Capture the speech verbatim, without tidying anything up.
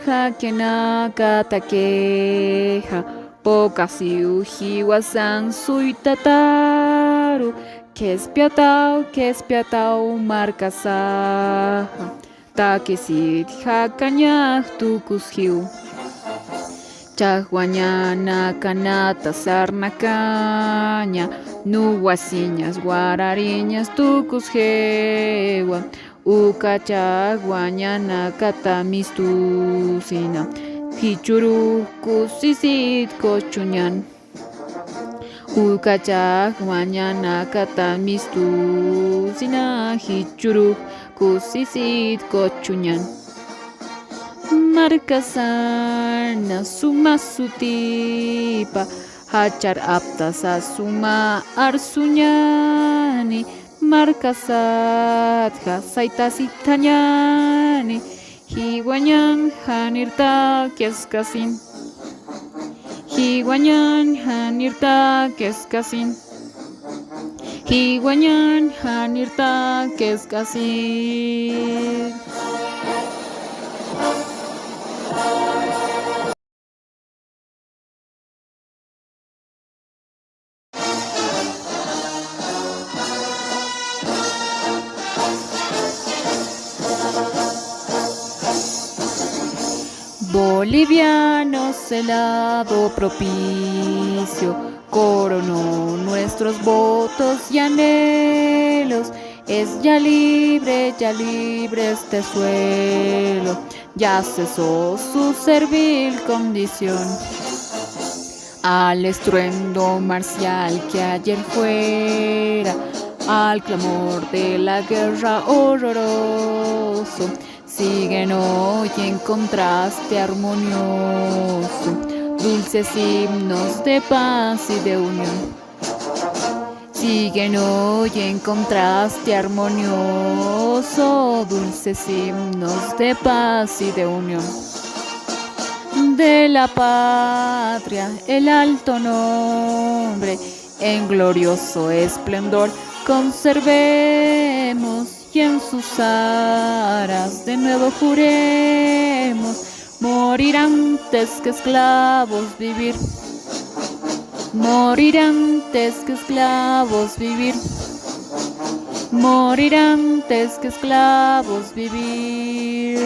Jakinakatakixa, pukasiw jiwasan suytataru, qhispiyataw, qhispiyataw markasaxa, takisit jakañax tukusxiw. Chaqwaña nakanata sarnakaña, nuwasiñas warariñas tukusxiwa, uka chaqwaña nakata mistusina, jichhürux kusisit kuchuñan. Uka chaqwaña nakata mistusina, jichhürux kusisit kuchuñan. Markasana suma sutipa, jachar aptasa suma arsuñani, markasatxa saytasithañani, jiwañan janirtakiskasin. Jiwañan janirtakiskasin. Jiwañan janirtakiskasin. Bolivianos, el lado propicio coronó nuestros votos y anhelos. Es ya libre, ya libre este suelo, ya cesó su servil condición. Al estruendo marcial que ayer fuera, al clamor de la guerra horroroso, siguen hoy en contraste armonioso dulces himnos de paz y de unión. Siguen hoy en contraste armonioso dulces himnos de paz y de unión. De la patria el alto nombre, en glorioso esplendor conservemos, y en sus aras de nuevo juremos, morir antes que esclavos vivir. Morir antes que esclavos vivir. Morir antes que esclavos vivir.